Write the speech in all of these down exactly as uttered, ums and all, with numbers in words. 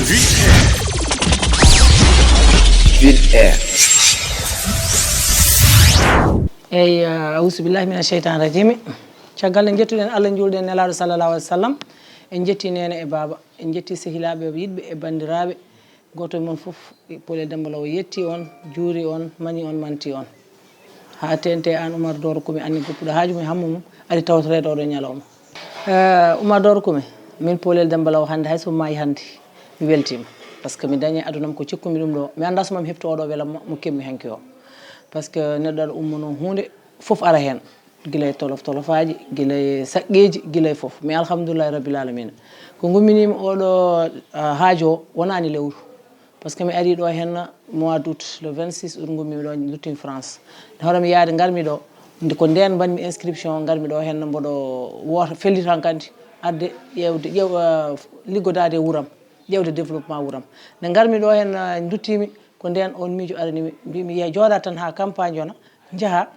Vide Air. Eyyi, awusu billahi mina sheytani rajimi. Caggal nde njettuɗen Allah, njuulɗen Nelaaɗo sallallahu alaihi wa sallam, en njetti neene e baaba, en njetti sehilaaɓe e yiɗɓe e banndiraaɓe. Gooto e mon fof, Polel Demba Law yetti on, juuri on, mani on, manti on. Haa teente aan Umar Dooro Kume, anni goppuɗo haaju mum e hammu mum, ari tawtoreede oɗo ñalawma. Eh, Umar Dooro Kume, min Polel Demba Law hannde, hay so maayi hannde, mi weltiima. Par ce que mi dañi aduna am ko cikkumi ɗum ɗo. Mi anndaa so mami heɓto oɗo welam mo keɓmi hanki o. Par ce que neɗɗo aɗa ummono huunde, fof ara heen. Gila e tolof tolofaaji, gila e saqqeeji, gila e fof. Mais alhamdulillahi rabbil alamina. Ko ngumminiimi oɗo, ah, haaju o wonaani lewru. Par ce que mi ari ɗo heen mois d' août, le vingt-six août ngummimi ɗo, nduttimi France. Nde hoɗomi yaade, ngarmi ɗo. Nde ko ndeen mbaɗmi inscription, ngarmi ɗo heen mboɗo woota, felliti tan kadi arde ƴeewde, ƴeew-, ah, liggodaade e wuram, ƴeewde développement wuram. Nde ngarmi ɗo heen, ah, nduttimi, ko ndeen oon miijo aranimi, mbimi, "Yehi jooɗa tan haa campagne yona, njaha,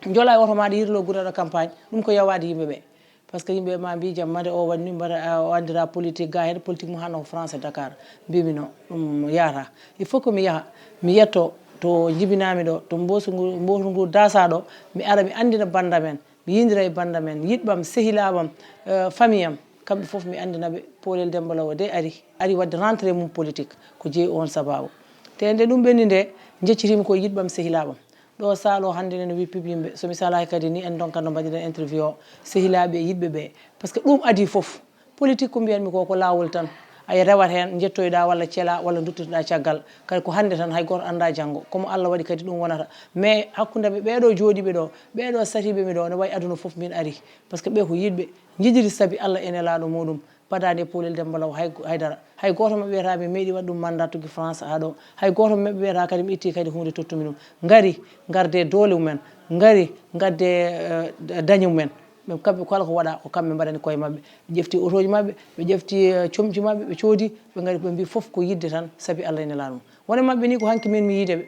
njola e oto maaɗa, yirlo gure aɗa campagne." Ɗum ko yawaade yimɓe ɓe. Par ce que yimɓe ma mbi, "Jamma de, o waɗi ni, mbaɗa, a, o anndira politique, ga heen politique mum hannoo ko France e Dakar." Mbimi, "Non, ɗum yahata. Il faut que mi yaha, mi yetto to njibinami ɗo, to mboosu ngu, mboosu ngu dasa ɗo, mi ara mi anndina banndam en, mi yiyndira e banndam en, yiɗɓam, sehilaaɓam, eh, famille am, kamɓe fof mi anndina ɓe, Polel Demba Law o de ari, ari waɗde rentrée mum politique, ko jeyi oon sabaabu." Te nde ɗum ɓenni nde, njeccitimi ko yiɗɓam, sehilaaɓam. Ɗo saalo hannde ne no wi pub yimɓe, so mi salaki kadi ni en ndonkat no mbaɗiɗen interview o, sehilaaɓe e yiɗɓe ɓe. Par ce que ɗum adii fof. Politique ko mbiyanmi ko, ko laawol tan. A rewat heen, njettoyɗa walla cela walla duttotoɗa caggal. Kadi ko hannde tan, hay gooto anndaa janngo. Ko mo Allah waɗi kadi ɗum wonata. Mais hakkunde mi ɓeeɗo jooɗiiɓe ɗo, ɓeeɗo satiiɓe mi ɗo, ne wayi aduna fof min ari. Par ce que ɓe ko yiɗɓe, njidiri sabi Allah e Nelaaɗo muɗum. Badaani e Polel Demba Law hay, haydara. Hay gooto maɓɓe wiyata mi meeɗi waɗ ɗum mandat tuggi France haa ɗo. Hay gooto maɓɓe wiyata kadi mi itti kadi huunde tottumi ɗum. Ngari, ngarde doole mumen. Ngari, ngadde, eh, dañe mumen. Ɓe kamɓe kala ko waɗa, ko kamɓe mbaɗani koye maɓɓe. Ɓe ƴefti otooji maɓɓe, ɓe ƴefti, eh, comci maɓɓe, ɓe coodi, ɓe ngari ɓe mbi fof ko yiɗde tan, sabi Allah e Nelaaɗo mum. Wone maɓɓe ni ko hanki min mi yiide ɓe.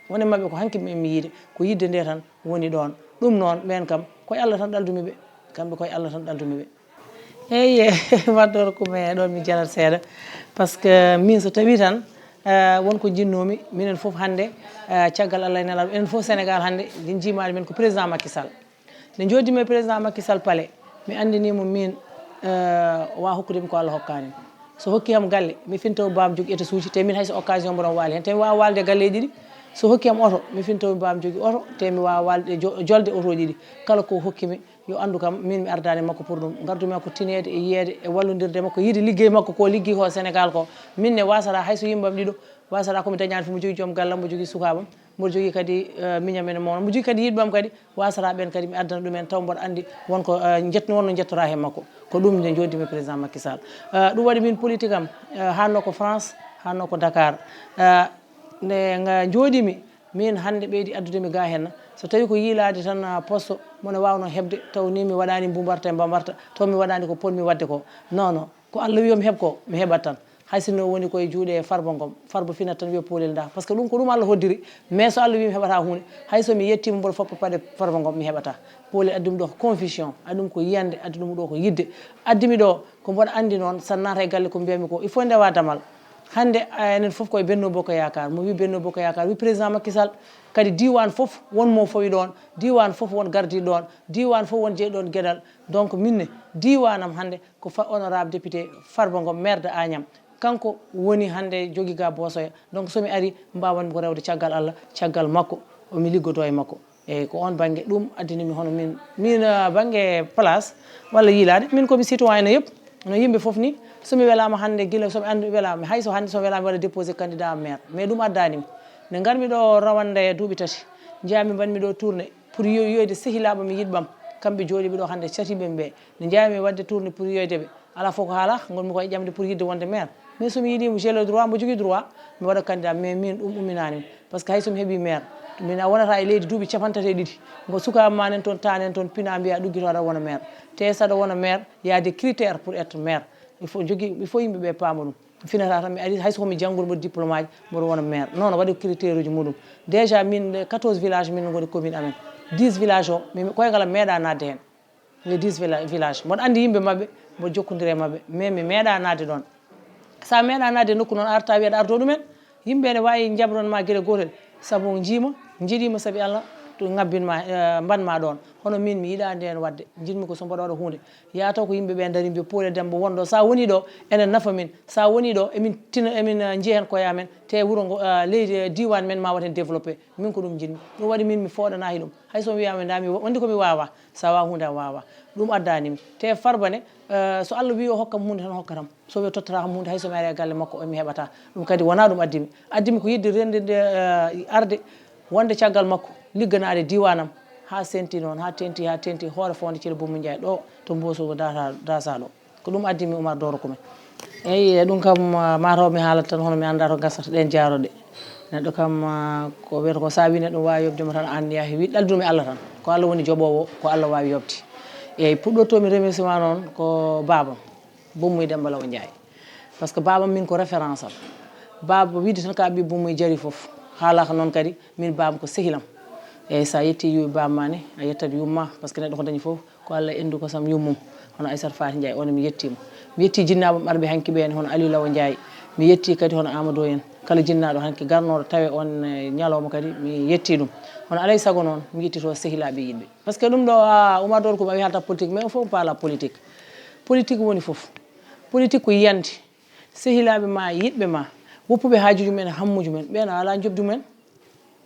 Wone maɓɓe ko hanki min mi yiide. Ko yiɗde nde tan woni ɗoon. Ɗum noon, ɓeen kam, koye Allah tan ɗaldumi ɓe. Kamɓe koye Allah tan ɗaldumi ɓe. Eyyi, Umar Dooro Kume, ɗoon mi jalat seeɗa. Par ce que min so tawi tan, eh, won ko njinnoomi, minen fof hannde, eh, caggal Allah e Nelaaɗo, enen fof Sénégal hannde, njiimaali men ko président Macky Sall. Nde njooɗiimi e président Macky Sall palais, mi anndinii mo min, eh, o waawaa hokkude mi ko Allah hokkaani mi. So hokki am galle, mi fintawi baam jogi étage uji, te min hay so occasion mboɗo waali heen, te mi waawaa waalde e galleeji ɗi. So hokki am oto, mi fintawi baam jogi oto, te mi waawaa waalde e jo-, jolde otooji ɗi. Kala ko hokki mi, yo anndu kam, min mi ardaani makko pour ɗum. Ngardumi makko tineede e yiyeede e wallondirde makko, yiide liggey makko ko liggey ko Sénégal ko. Min ne waasata hay so yimɓe am ɗiɗo, waasata ko mi dañaani fof, mo jogii joom galle am, mo jogii sukaaɓe am, mboɗo jogii kadi, eh, miñam ene mawna, mo jogii kadi yiɗɓe am kadi, waasata ɓeen kadi mi addana ɗumen taw mboɗo anndi won ko, eh, njet-, won no njettora he makko. Ko ɗum nde njooɗiimi président Macky Sall. Eh, ɗum waɗi min politique am, eh, haanno ko France, haanno ko Dakar. Eh, nde nga njooɗiimi, min hannde ɓeydi addude mi ga heen. So tawi ko yiilaade tan, ah, poste, mone waawno heɓde, taw ni mi waɗaani mbumbarta e mbambarta, taw mi waɗaani ko potmi waɗde ko. Non, non. Ko Allah wi o mi heɓ ko, mi heɓat tan. Hay sinno woni koye juuɗe Farba Ngom. Farba finat tan wiya Polel nda. Par ce que ɗum ko ɗum Allah hoddiri. Mais so Allah wi mi heɓata huunde, hay so mi yettiima mboɗo foppa paɗe Farba Ngom, mi heɓata. Polel addi ɗum ɗo ko confusion, addi ɗum ko yiyande, addi ɗum ɗo ko yiɗde. Addi mi ɗo, ko mboɗo anndi noon, so naata e galle ko mbiyami ko, il faut ndewa damal. Hannde, eh, enen fof koye Benno Bokk Yaakaar. Mo wi Benno Bokk Yaakaar, wi président Macky Sall. Kadi diiwaan fof won mo fawi ɗoon, diiwaan fof won gardiiɗo ɗoon, diiwaan fof won jeyɗo ɗoon geɗal. Donc min ne, diiwaan am hannde ko fa-, honorable député Farba Ngom, maire de Agnam. Kanko woni hannde jogi ga Boosoya. Donc so mi ari, mbaawanmi ko rewde caggal Allah, caggal makko, o mi liggodoo e makko. Eyyi, ko oon bannge ɗum addini mi hono min. Min, ah, bannge place walla yiilaade, min ko mi citoyen no yëpp, no yimɓe fof ni. So mi welaama hannde, gila so mi anndi welaama, hay so hannde so mi welaama mi waɗa déposé candidat am maire. Mais ɗum addaani mi. Nde ngarmi ɗo Rwanda e duuɓi tati, njaami mbaɗmi ɗo tournée pour yo-, yoyde sehilaaɓe mi yiɗɓam. Kamɓe jooɗiiɓe ɗo hannde catiiɓe mi ɓe. Nde njaami waɗde tournée pour yoyde ɓe. Alaa fof ko haalaa, ngonmi koye ƴamde pour yiɗde wonde maire. Mais so mi yiɗii mo, j'ai le droit, mbo jogii droit, mi waɗa candidat, mais min ɗum umminaani mi. Par ce que hay so mi heɓii maire, min a wonata e leydi duuɓi capanɗe tati e ɗiɗi, ngo sukaaɓe ma nen toon, ta nen toon, pina mbiya ɗuggi to aɗa wona maire. Te saɗa wona maire, il y a des critères pour être maire. Il faut jogii, il faut yimɓe ɓe paama ɗum. Mi finata tan, mi ari, hay so ko mi jannguɗo, mboɗo diplôme aji, mboɗo wona maire. Non, non, waɗi critère uji muɗum. Déjà, min, les quatorze villages, min ngoni commune amen. Dix villages o, mi, koyngal am meeɗa naatde heen. Les dix villa-, villages. Mboɗo anndi yimɓe maɓɓe, mboɗo jokkondiri e maɓɓe. Mais mi meeɗa naatde ɗoon. So a meeɗa naatde e nokku noon, a arta wiya aɗa ardoo ɗumen, yimɓe ene waawi njaɓron ma gere gootel, sabu njiima, njiɗiima sabi Allah, to ngabbin ma, eh, mban ma ɗoon. Hono miin, mi yiɗaa ndeen waɗde, njiɗmi ko so mboɗo waɗa huunde, yaa taw ko yimɓe ɓe ndarii mbiya Poolel Demmba won ɗo, so a wonii ɗo, ene nafa min, so a wonii ɗo, emin tina, emin, eh, njiya heen koye amen, te wuro ngo, eh, leydi, eh, diiwaan men ma waɗ heen développé. Min ko ɗum njiɗmi. Ɗum waɗi min mi fooɗanaaki ɗum. Hay so mi wiyaama ndaa mi wa-, wonde ko mi waawaa, so a waawaa huunde a waawaa. Ɗum addaani mi. Te Farba ne, eh, so Allah wii o hokkam huunde tan o hokkatam. So wi o tottataa kam huunde, hay so mi arii e galle makko, o mi heɓataa. Ɗum kadi wonaa ɗum addi mi. Addi mi ko yiɗde renndinde, eh, arde, wonde caggal makko, ligganaade diiwaan am, haa senti noon, haa tenti, haa tenti, hoore foonde Thilo Boom Njaay ɗo, to Mboosowuro Daasa, Daasa ɗo. Ko ɗum addi mi Umar Dooro Kume. Eyi, e ɗum kam, ah, mataw mi haalat tan, hono mi anndaa to gasata ɗeen jaaroɗe. Neɗɗo kam, ah, ko wiyata ko, so a wii neɗɗo waawi yoɓde mo tan, aan yahi wi ɗalduɗo mi Allah tan. Ko Allah woni joɓoowo, ko Allah waawi yoɓde. Eyi, puɗɗortoo mi remerciement noon ko baabam. Bummuy Demba Law Njaay. Par ce que baabam min ko référence am. Baaba wiide tan ka ɓii Bummuy jari fof. Haalaaka noon kadi, min baabam ko sehilam. Eyi, so a yettii yuwi baaba ma ne, a yettat yumma, par ce que neɗɗo ko dañi fof, ko Allah endu kosam yummum. Hono Aysata Faati Njaay, on mi yettii mo. Mi yettii jinnaaɓe am arɓe hanki ɓe ne, hono Aliou Law Njaay. Mi yettii kadi hono Amadou en. Kala jinnaaɗo hanki garnooɗo tawe on, eh, ñalawma kadi, mi yettii ɗum. Hono alay sago noon, mi yettitoo sehilaaɓe yiɗɓe. Par ce que ɗum ɗo, ah, Umar Dooro Kume a wi haalta politique, mais il faut pas la politique. Politique woni fof. Politique ko yiyande. Sehilaaɓe ma, yiɗɓe ma, woppuɓe haajuuji men, hammuuji men, ɓeen a alaa njoɓdi mumen.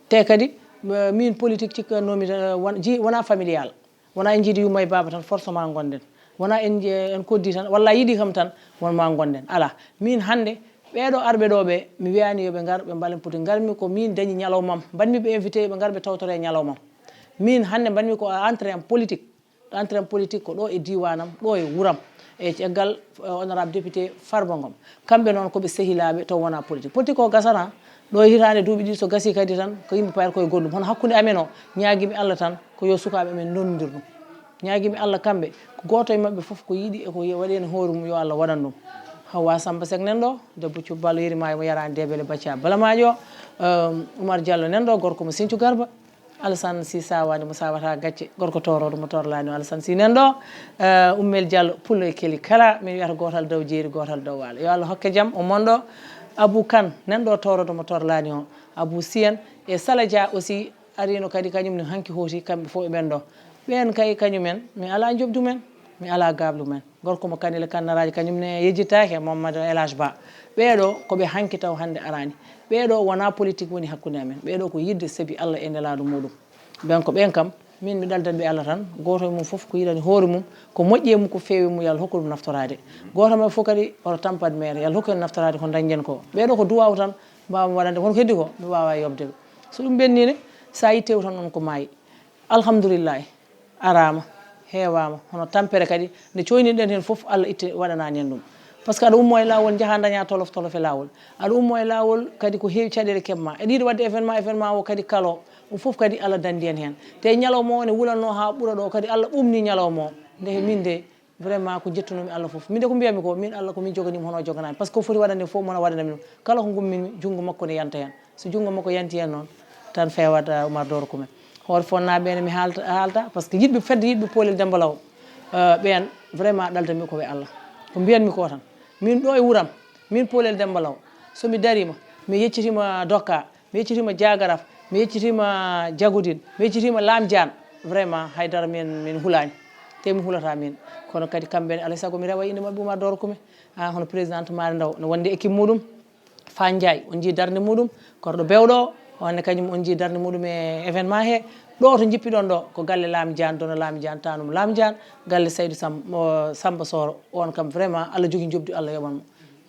Te kadi, eh, min politique cikkannoomi, eh, won-, ji-, wonaa familial. Wonaa en njiidi yumma e baaba tan, forcément ngonɗen. Wonaa en nje-, en koddii tan, walla a yiɗii kam tan, won ma ngonɗen. Alaa. Min hannde, ɓeeɗo arɓe ɗo ɓe, mi wiyaani yo ɓe ngar, ɓe mbalen poti. Ngarmi ko min dañi ñalawma am. Mbaɗmi ɓe invité, yo ɓe ngar, ɓe tawtore ñalawma am. Min hannde mbaɗmi ko entrée am politique. Entrée am politique ko ɗo e diiwaan am, ɗo e wuro am. E caggal, eh, honorable député Farba Ngom. Kamɓe noon ko ɓe sehilaaɓe taw wonaa politique. Politique ko gasata, ɗo e hitaande duuɓi ɗiɗi so gasii kadi tan, ko yimɓe payata koye goɗɗum. Hono hakkunde amen o, ñaagimi Allah tan, ko yo sukaaɓe amen ndonndir ɗum. Ñaagimi Allah kamɓe, ko gooto e maɓɓe fof ko yiɗi e ko ye-, waɗi heen hoore mum, yo Allah waɗan ɗum. Hawwa Samba Seck nan ɗo, debbo Cubballo yeri maayo mo yaraani debele Bacca Balamaajo, ehm, Umar Diallo nan ɗo, gorko mo Sinthiou Garba, Alassane Sy Sawaani mo sawata gacce, gorko toorooɗo mo torlaani o, Alassane Sy nan ɗo, eh, Ummel Diallo, pullo e keli kala, min wiyata gootal dow jeeri, gootal dow waalo. Yo Allah hokke jam, o mon ɗo, Abou Kane nan ɗo, toorooɗo mo torlaani o, Abou Siyan, e Sala Dia aussi, ariino kadi, kañum ne hanki hooti, kamɓe fof e ɓen ɗo. Ɓeen kay, kañumen, mi alaa njoɓdi men, mi alaa gaablu men. Gorko mo Kanel e Kannaraaji, kañum ne yejjitaaki e Mamadou El Hadj Ba. Ɓee ɗo ko ɓe hanki taw hannde araani. Ɓee ɗo wonaa politique woni hakkunde amen. Ɓee ɗo ko yiɗde sabi Allah e Nelaaɗo muɗum. Ɓen ko ɓen kam, min mi ɗaldat ɓe Allah tan, gooto e mum fof ko yiɗani hoore mum, ko moƴƴi e mum, ko feewi e mum, yo Allah hokku ɗum naftoraade. Gooto e maɓɓe fof kadi, oto tampat maire, yo Allah hokku en naftoraade ko dañɗen ko. Ɓee ɗo ko duwaaw tan, mbaawmi waɗande, kono ko heddi ko, mi waawaa yoɓde ɓe. So ɗum ɓennii ne, so a yii tew tan on ko maayi. Alhamdulillahi, araama, heewaama, hono tampere kadi, nde cooyniɗen heen fof, Allah itte, waɗanaani en ɗum. Par ce que aɗa ummoo e laawol, njahaa ndañaa tolof tolof e laawol. Aɗa ummoo e laawol, kadi ko heewi caɗeele keɓ ma. Aɗa yiɗi waɗde événement, événement o kadi kaloo. Ɗum fof kadi Allah danndi en heen. Te ñalawma o ne wulanno haa ɓura ɗo, kadi Allah ɓuumni ñalawma o. Nde min de, vraiment ko njettunoomi Allah fof. Min de ko mbiyatmi ko, min Allah ko min joganiima hono o joganaani. Par ce que ko foti waɗande fof, mona waɗana min ɗum. Kala ko ngumminmi, junngo makko ne yanta heen. So junngo makko yanti heen noon, tan feewat, ah, Umar Dooro Kume. Hoore Fonnaaɓe ene mi haalta, haalta, par ce que yiɗɓe fedde, yiɗɓe Poolel Demmba Law, eh, ɓeen, vraiment ɗaldanmi ko e Allah. Ko mbiyatmi ko tan. Min ɗo e wuram, min Poolel Demmba Law, so mi dariima, mi yeccitiima Dokka, mi yeccitiima Jaagaraaf, mi yeccitiima Jagodin, mi yeccitiima Laam Jaan, vraiment haydara min, min hulaani. Te mi hulataa min. Kono kadi kamɓe ne, alaa e sago mi rewa innde maɓɓe Umar Dooro Kume. Ah, hono présidente Mari Ndaw, no wonde équipe muɗum. Fa Ndiaye, on njii darnde muɗum, korɗo bewɗo o, on ne kañum on njii darnde muɗum e événement he. Ɗo to njippiɗon ɗo, ko galle Laam Jaan, Dono Laam Jaan, Tanum Laam Jaan, galle Saydu Sam-, o, Samba Soro, on kam vraiment, Allah jogi njoɓdi, Allah yoɓan mo.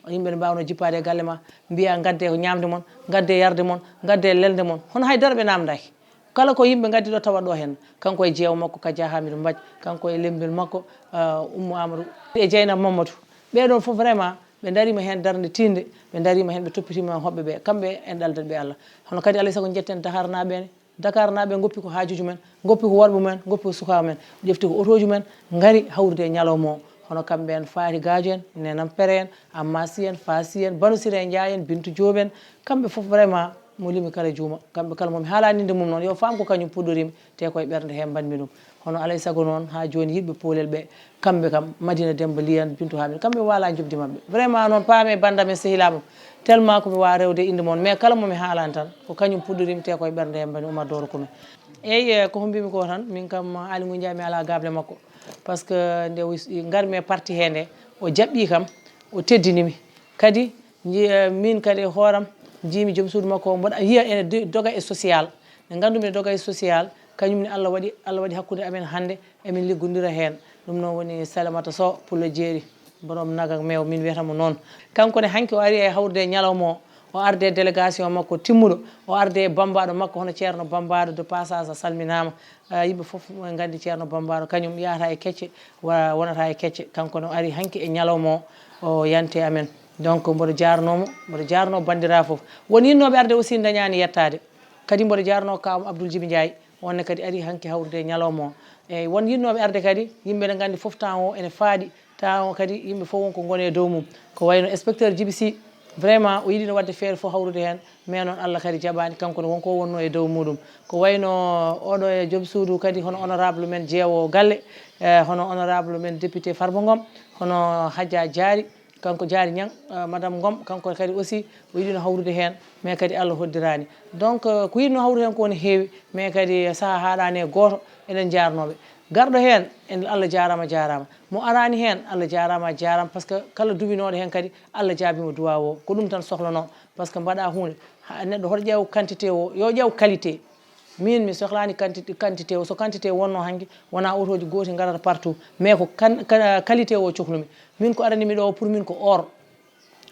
Yimɓe ne mbaawno jippaade e galle ma, mbiya ngadde ko ñaamde mon, ngadde yarde mon, ngadde lelde mon. Hono hay dara ɓe naamndaaki. Kala ko yimɓe ngaddi ɗo tawa ɗo heen. Kanko e jeewo makko, Kadia Hamidou Mbaj, kanko e lemmbel makko, ah, Oumou Amadou, e Dieynaba Mamadou. Ɓee ɗoon fof vraiment, ɓe ndariima heen darnde tiiɗnde, ɓe ndariima heen, ɓe toppitiima hoɓɓe ɓe. Kamɓe en ɗaldat ɓe Allah. Hono kadi alaa e sago njetten Dakarnaaɓe ne. Dakarnaaɓe ngoppi ko haajuuji men, ngoppi ko worɓe men, ngoppi ko sukaaɓe men, ƴefti ko otooji men, ngari hawrude e ñalawma o. Hono kamɓe en Faati Gaajo en, Nenam Pere en, Amma Sy en, Fa Sy en, Banu Siré Njaay en, Bintu Joob en, kamɓe fof vraiment Mo limi kala juuma, kamɓe kala mo mi haalani innde mum noon, yo faam ko kañum puɗɗorimi, te koye ɓernde he mbaɗmi ɗum. Hono alay sago noon, haa jooni yiɗɓe poolel ɓe, kamɓe kam, Madina Demba Liyan, Bintu Hamid, kamɓe waala njoɓdi maɓɓe. Vraiment noon, paame bannda men sehilaaɓe, tellement ko mi waawa rewde innde mon, mais kala mo mi haalani tan, ko kañum puɗɗorimi, te koye ɓernde he mbaɗmi, Oumar Doro Koume. Eyi, eh, ko hombimi ko tan, min kam, Aly Ngouille Ndiaye, mi alaa gaable makko. Parce que nde o is-, ngarmi e parti he nde, o jaɓɓi kam, o teddini mi. Kadi, nji-, eh, min kadi e hooram, njiimi joom suudu makko o, mboɗa yiya ene do-, doga e social. Nde nganndu-mi ene doga e social, kañum ne Allah waɗi, Allah waɗi hakkunde amen hannde, emin liggondira heen. Ɗum noon woni Salamata Sow, Pullo Jeeri, borom Naga Mew, min wiyata mo noon. Kanko ne hanki o ari e hawrude e ñalawma o, o arde e délégation makko timmuɗo, o arde e bambaɗo makko hono Ceerno Bambaɗo, de passage a salminaama. Eh, yimɓe fof mo nganndi Ceerno Bambaɗo, kañum yahata e kecce, wa-, wonata e kecce. Kanko ne o ari hanki e ñalawma o, o yanti e amen. Donc, mboɗo jaarnoo mo, mboɗo jaarnoo banndiraaɓe fof. Won yiɗnooɓe arde aussi ndañaani yettaade. Kadi mboɗo jaarnoo kaaw am Abdoul Djibi Ndiaye, on ne kadi ari hanki hawrude e ñalawma o. Eyi, won yiɗnooɓe arde kadi, yimɓe ne nganndi fof temps o ene faaɗi, temps o kadi yimɓe fof won ko ngoni e dow mum. Ko wayno inspecteur Djibi Sy, vraiment o yiɗino waɗde feere fof hawrude heen, mais noon Allah kadi jaɓaani, kanko ne won ko wonnoo e dow muɗum. Ko wayno oɗo e joom suudu kadi hono honorable men jeewo galle, eh, hono honorable men député Farba Ngom, hono Hadja Diary, kanko Diary Niang, eh, Madame Ngom, kanko kadi aussi o yiɗino hawrude heen, mais kadi Allah hoddiraani. Donc, eh, ko yiɗno hawrude heen ko ne heewi, mais kadi sahaa haaɗaani e gooto, eɗen njaarnooɓe. Garɗo heen, en Allah jaaraama, jaaraama. Mo araani heen, Allah jaaraama, jaaraama, parce que kala duwinooɗo heen kadi, Allah jaabiima duwaaw o. Ko ɗum tan sohlanoo, parce que mbaɗa huunde, ha neɗɗo hoto ƴeew quantité o, yo ƴeew qualité. Min mi sohlaani quantité, quantité o. So quantité wonno hanki, wona autoji gooti ngarata partout. Mais ko kan-, ka-, qualité o cohlumi. Min ko arani mi ɗo pour min ko or.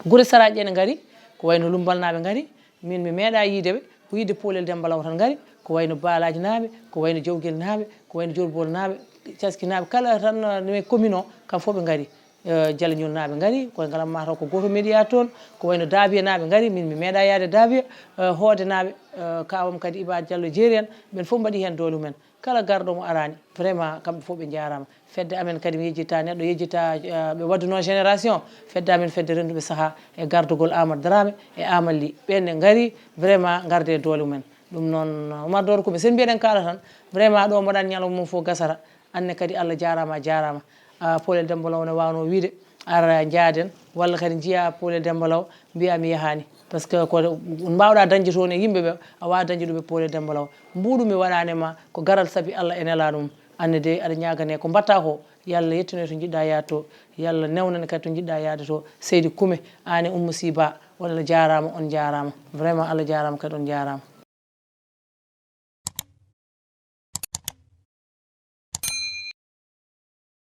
Gure saraaji ene ngari, ko wayno Lumbalnaaɓe ngari, min mi meeɗa yiide ɓe, ko yiide Poolel Demba Law tan ngari, ko wayno Baalaaji naaɓe, ko wayno Jawgel naaɓe, ko wayno Jorbol naaɓe, Caski naaɓe, kala tan, eh, commune o, kam fof ɓe ngari. Eh, Jalañol naaɓe ngari, koye ngalam mataw ko gooto média toon, ko wayno Daabiya naaɓe ngari, min mi meeɗa yaade Daabiya, eh, Hoode naaɓe, eh, kawam kadi Iba Diallo Jeeri en, ɓen fof mbaɗi heen doole mumen. Kala garɗo mo araani, vraiment, kamɓe fof ɓe njaaraama. Fedde amen kadi, mi yejjita neɗɗo, yejjita, eh, ɓe waddunoo génération. Fedde amen, fedde rennduɓe sahaa e gardugol Amadou Dramé e Amadou Ly. Ɓeen ne ngari, vraiment, ngarde e doole mumen. Ɗum noon, Oumar Doro Koume, sen mbiyeɗen kaala tan, vraiment, ɗo mbaɗan ñalawma mum fof gasata. Anne kadi, Allah jaaraama, a jaaraama. Ah, Poolel Demba Law ne waawnoo wiyde, ara njaaden, walla kadi njiya Poolel Demba Law, mbiya mi yahaani. Parce que ko mbaawɗa dañde toon e yimɓe ɓe, a waawa dañde ɗum e Poolel Demba Law. Mbuuɗu mi waɗaani ma ko garal sabi Allah e nelaaɗo mum. Anne de, aɗa ñaagane ko mbaɗta ko, yo Allah yettinoy to njiɗɗa yaade to, yo Allah newnane kadi to njiɗɗa yaade to. Seydi Koume, aan e Oumou Sy Ba, on Allah jaaraama, on njaaraama. Vraiment, Allah jaaraama kadi, on njaaraama.